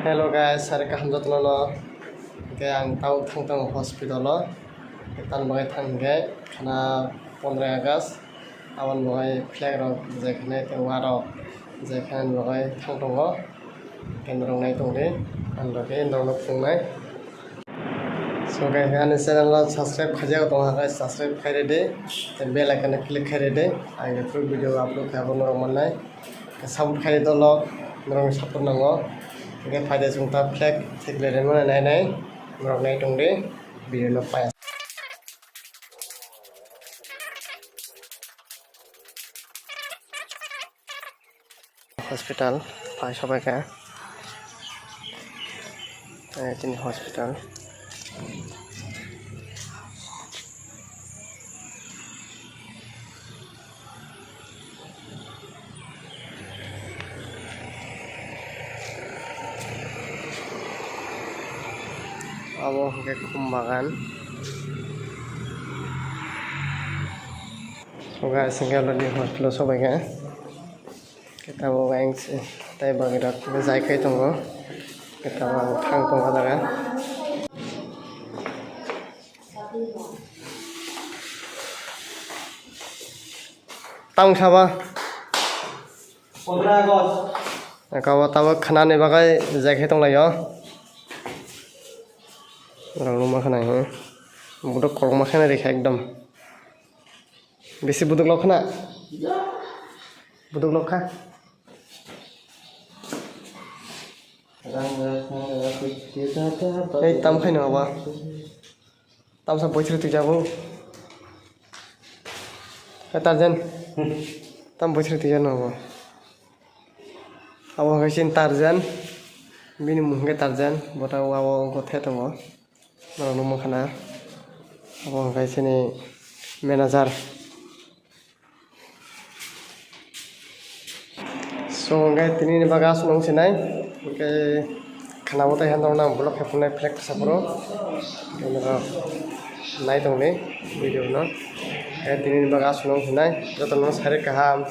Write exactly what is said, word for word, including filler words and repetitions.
Hello guys, sari kaham jotono no. Hingke ang tau thang tongo hospital o. Tan bagwi thang hingke khana pondro August. Aboni bagwi flag rok jekhane tei wa rok jekhane bagwi thang tongo. Hingke norok nai tongdi, ang rok khe norok no phunuknai. So guys, ani channel o subscribe khaijak tong kha, subscribe khai ridi, tei bell icon o click khai ridi. Ang jephru video upload khe abo norok mannai. Support khai dolo, norok support nango. Hingke phaide chwng ta flag thik le rwmani nai nai, norok nai tongdi, video no paya. Hospital phai sobai kha. Eh, tini hospital. Abo hwnkhe khum bagan. Guys, hwnkhe already hospital sobai kha. Khe tabuk ang se tei bagwi rok jai khai tongo. Khe tabuk ang thang tongo o jaga. Tamo saba. Pondro August. Aka o tabuk khnani bagwi jai khai tonglaio. Rok numa khna hi. Budok kolokma khna rikha ekdom. Bisi budok lok khna. Budok lok kha. Ei, tam khaino abo. Tamsa boithri twijabo. Ei, Tarzan. Tam boithri twijano abo. Abo hwnkhe chini Tarzan. Bini mung hwnkhe Tarzan. Bota o abo wngkha the tongo. Norok nukmang khana. Abo hwnkhe chini manager. So, hwnkhe tini ni bagwi aswk nung sinai. Hwnkhe khana bo tei hwnwi norok vlog khe phunai flag rwsa phuru. Hwnkhe norok nai tongdi video no. Hwnkhe tini ni bagwi aswk nung sinai. Joto no sari kaham.